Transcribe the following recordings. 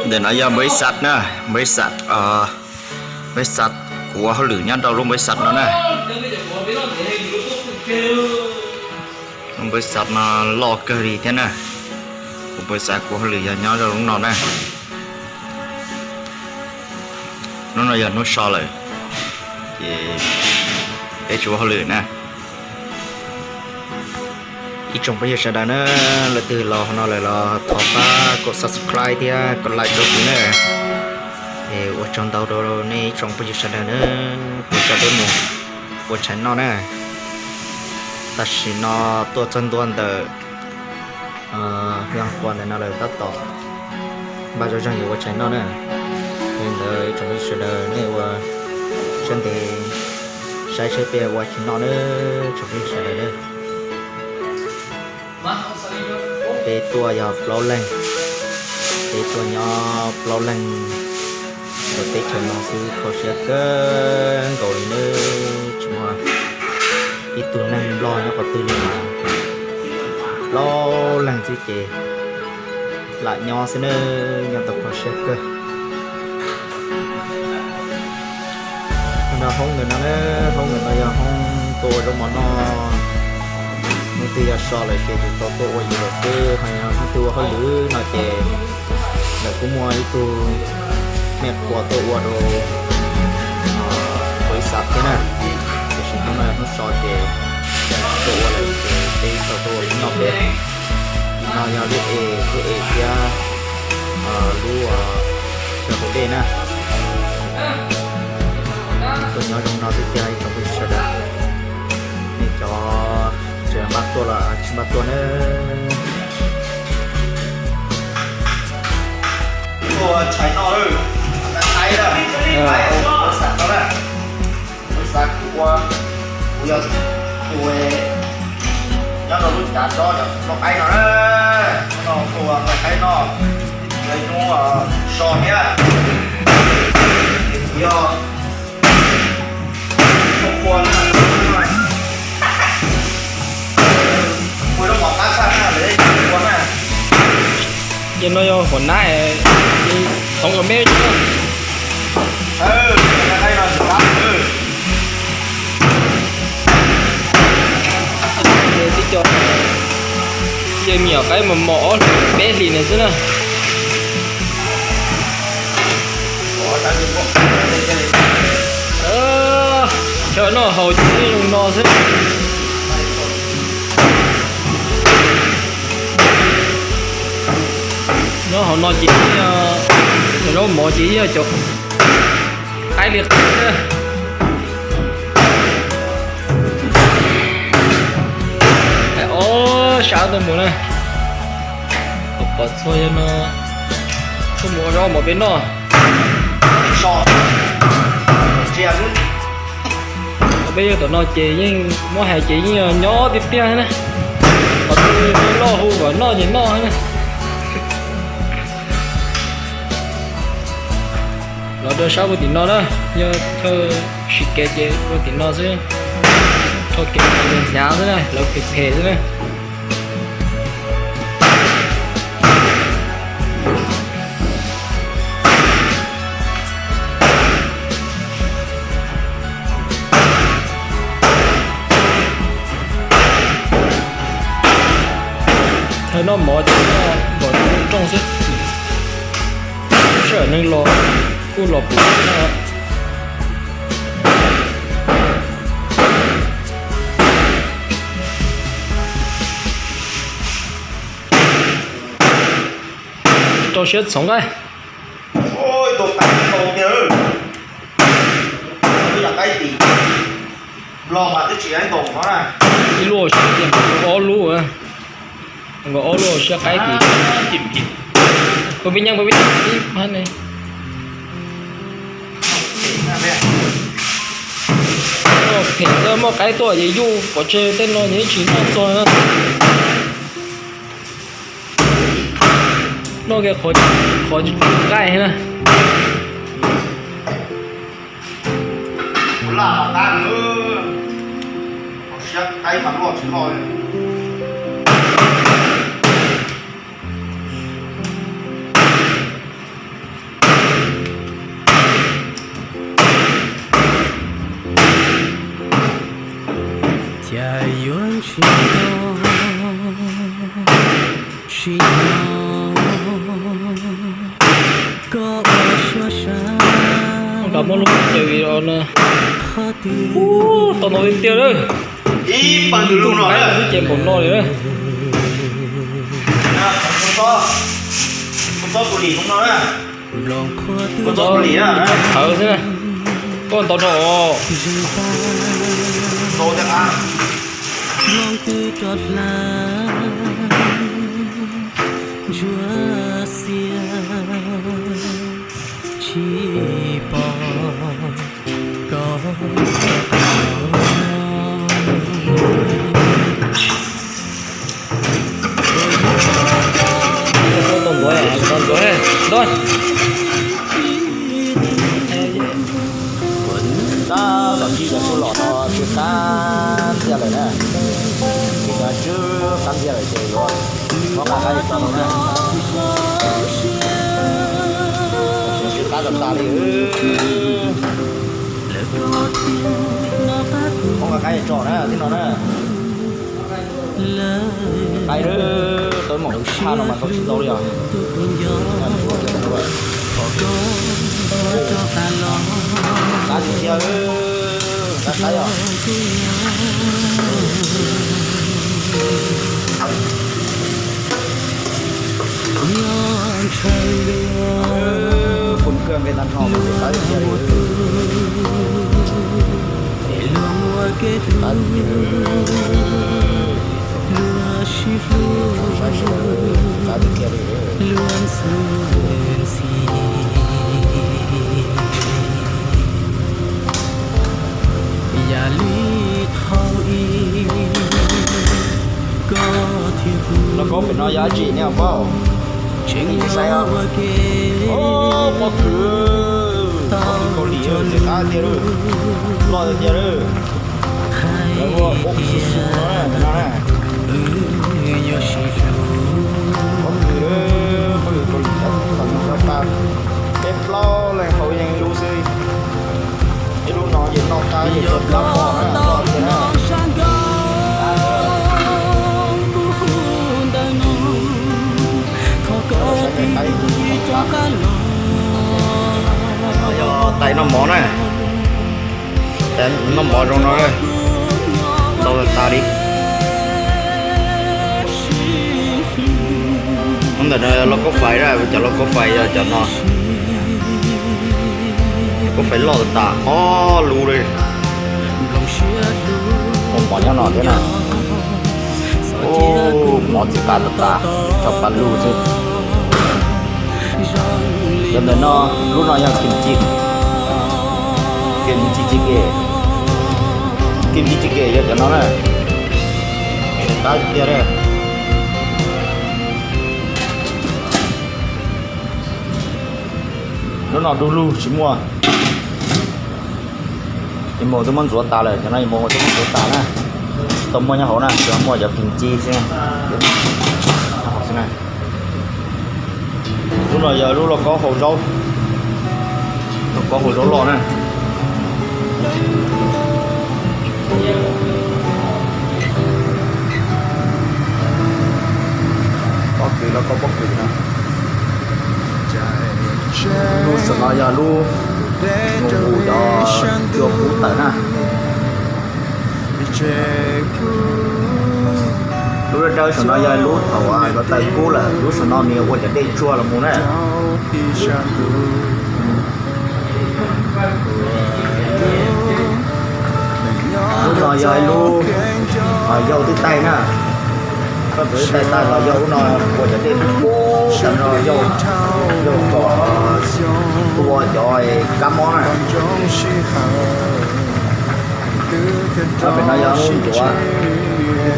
Ntawm no yog npau ib xav na, npau ib xav, npau ib xav kuv ua hauj lwm nyob rau lub npau ib xav no na. Lub npau ib xav no loj kawg li thiab na. Kuv npau ib xav kuv ua hauj lwm yog nyob rau lub no na. Hnub no yog hnub so lawm, ces peb tsis ua hauj lwm na. Ib tsoom phooj ywg sawv daws na, leej twg los hauv no lawm los thov pab kom subscribe thiab kom like rau kuv na. Es ua tsaug ntau rau nej ib tsoom phooj ywg sawv daws na, kuv coj peb mus ua tshais noj na. Tam sim no tuaj txog ntua ntawm Hwj Qhua ntawm no lawm, tab tom npaj zoj zeeg yuav ua tshais noj na. Li ntawd ib tsoom phooj ywg sawv daws nej ua siab ntev saib seb peb ua tshais noj na, tsoom phooj ywg sawv daws na. Peb tuaj yog plaub leeg, peb tuaj nyob plaub leeg rau teb chaws no xwb kho siab kawg nkaus li na. Tsis muaj ib tug neeg Nplog nyob qhov twg li na, plaub leeg xwb ces lam nyob xwb na, nyob tau kho siab kawg. Nrog hoob ntawm no, hoob ntawm no yog hoob tuaj ua zaub mov noj. Hnub twg yog so lawm ces tsis tau tuaj ua yus lawm xwb, ho yog hnub twg ua hauj lwm no ces lawv kuj muaj ib tug me qhua tuaj ua rau npau ib xav thiab na. Tiam sis hnub no yog hnub so ces lawv tsis tuaj ua lawm ces peb tau tuaj ua zaub noj peb. Tim no yog lub es, lub es thiab lub chaw haus dej na. Tuaj nyob zoo no xwb tiag ib tsoom phooj ywg sawv daws. Nej cov tseem npaj tuaj los tsis npaj tuaj na. Tuaj tshais noj, qaib na, qaib, xav no na. Kuv xav kuv ua, kuv yog tus nyob rau lub cav tsob cov noj qaib no na. Hnub no kuv ua noj qaib noj, ib hnub so thiab. Kuv yog ua, ua zaub mov qab tshaj na, lawv ua na. Ces no yog huam nab, txhoov kom me tsis. Tib co ces me nyuam qaib mos mos ob hlis peb hlis na xwb na. Chaw noj haus ces zoo no xwb. Nyob hauv no ces, zaub mov ces yog cov qaib li qaib na. Ob sab tuaj mus na. Pom txhua yog no tuaj mus ua zaub mov peb noj. Peb yog tom no ces yeej muab hais ces yeej nyob tiag tiag na. Qhov twg loj hu kom noj ces noj na. Los rau sab puag tim no na, yog chaw sim kev ces puag tim no xwb. Tho kev hnyav xwb na, lawv phem phem xwb na. Thawj noj mov ces noj npaum li rooj xwb, sij hawm neeg los kuj los pum no. Rau siab txhoov nqaij. Ib lub siab tiag, ob lub, nkaus ob lub siab qaib tim. Pab peb nyeej, pab peb nyeej ib phab ne. Phem, muaj qaib tuaj ces yuj pov tseg tej no ces tsis noj txog na. Noj kiag qhov nqaij na. Cas yuav ntshis tau sim no koj ua suab sab. Nqa muab lub cev no qhov twg tau no tiag tiag lawm. Ib pawg tus lus no lawm. Lub cev npaum no li lawm. Kua txob kua lis no na. Kua txob kua lis na. Thawv xwb na. Koj ntau rau os. Ntau tiag a. Hmoob twb rov hla ntsuab xiab tsis pom koj. Tab tom ntxuav, tab tom ntxuav, ntxuav. Tab tom ntxuav kuj los no twb qab ntxiag lawm na. Twb qab ntxiag lawm ces yuav muab nqa qab ib tso no na. Twb qab tas tas li. Muab nqa qab ib tso na, tib no na. Qaib lawm, tau ib maum tshaj no mas tau tsis ntau li os. Qab tiag tiag, nqa qaib os. Pus kawg nqe tag nrho, qab tiag tiag li. Qab tiag tiag, qab tiag tiag li. Yam li qhov ib, koj thiab kuv. Lauj kaub pem no yog dab tsi nej paub? Tseem saib os. Pob kws, pob kws Kaus Lim, qab tiag lawm, loj tiag tiag lawm. Lawv ua ub xu xu no na, no na. Pob kws, pob kws Kaus Lim, tau mus rau pab peb plaub leeg haus yeej ib lub xwb. Ib lub no ces noj qab ces tau plaub hmo na, loj tiag na. Yog tais noj mov na. Noj mov zoo no, ntau tas tas li. Ntawm no yog lauj kaub fais na, cov lauj kaub fais yog cov no. Lauj kaub fais loj tas tas ob lub li. Muaj mov nyob no thiab na. Ub, mov txiv qab tas tas, tso pa lug xwb. Cov ntawm no, lub no yog kim ci, kim ci ci kem, kim ci ci kem yog cov no na. Qab tiag tiag. Lub no du lug tsis muaj. Yog mus twb muab ntxuav tas lawm, cov no yog mus twb muab ntxuav tas na. Tsis tau muaj nyob hauv na, tsuas muaj cov kim ci xwb. Lub no yog lub lauj kaub hau zaub, lauj kaub hau zaub loj na. Pob kws, lauj kaub pob kws no. Lub saum no yog lub mus hu cov cua kub tawm na. Lub dawb dawb saum no yog lub thaum cov tawm kub lawm, lub saum no nws ua cov dej tsuag los mus na. Lub no yog ib lub yau twb taig na. Koj txawm twb taig tag los yau lub no ua cov dej kub, yau, yau kom tua cov kab mob na. Pem no yog lub ncuav, twb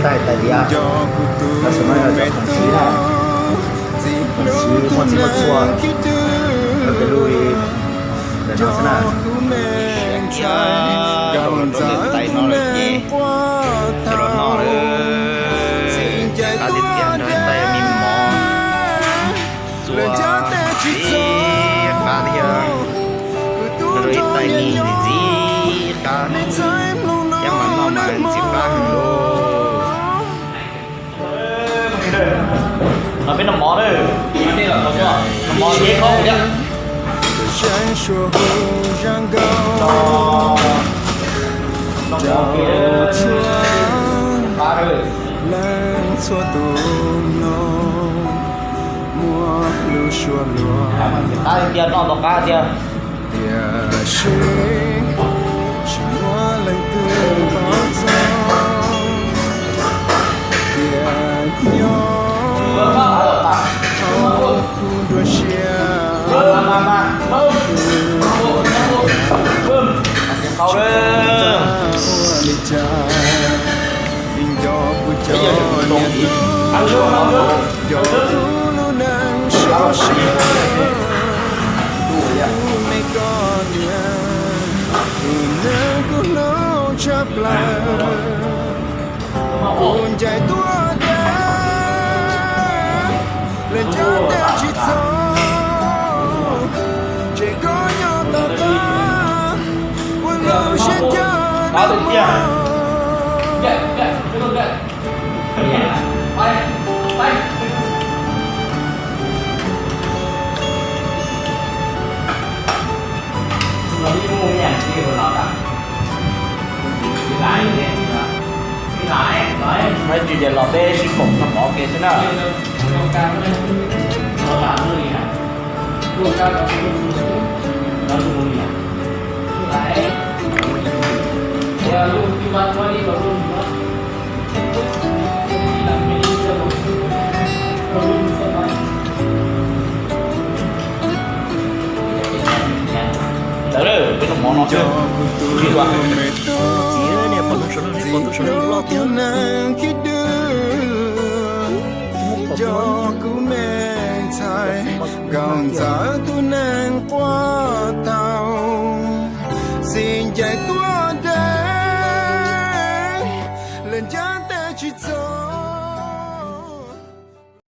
taig tais diav. Tam sim no yog cov khoom siv na, khoom siv muaj txhij muaj txhua, cov tes lug li ntawm no xwb na. Siav kiag rau ntawm tais no lawm ces coj los noj lawm. Qab tiag tiag, nrog tais me mov txua ntxim qab thiab, nrog ib tais me ntxim qab, thiab mas noj mas ntxim qab heev li. Mos thiab khaub thiab. Rau txhua leej txhua tus mloog muaj lub suab luag. Qab tiag, noj tau qab tiag. Tiam sis tsis muaj leej twg paub txog tias nyob hauv kuv nruab siab, ua li cas, ua li cas, nco kuv cov niam tub, nco kuv lub neej sib sab, kuv me koj niam, tus neeg kuv hlub tshaj plaws. Kuv ncaim tuaj tias lawv cov tias tsis txog, ces koj nyob tos koj ua lub siab nco ntau mog. Hais tias los peb sib koom nrog pov kev xwb na. Ntawd peb noj mov no xwb. Txiv, niam pom tus saum no, pom tus saum no loj tiag. Nco kuv me ntxhais, nkauj ntxawm tus neeg quaj tau, xij ncaim tuaj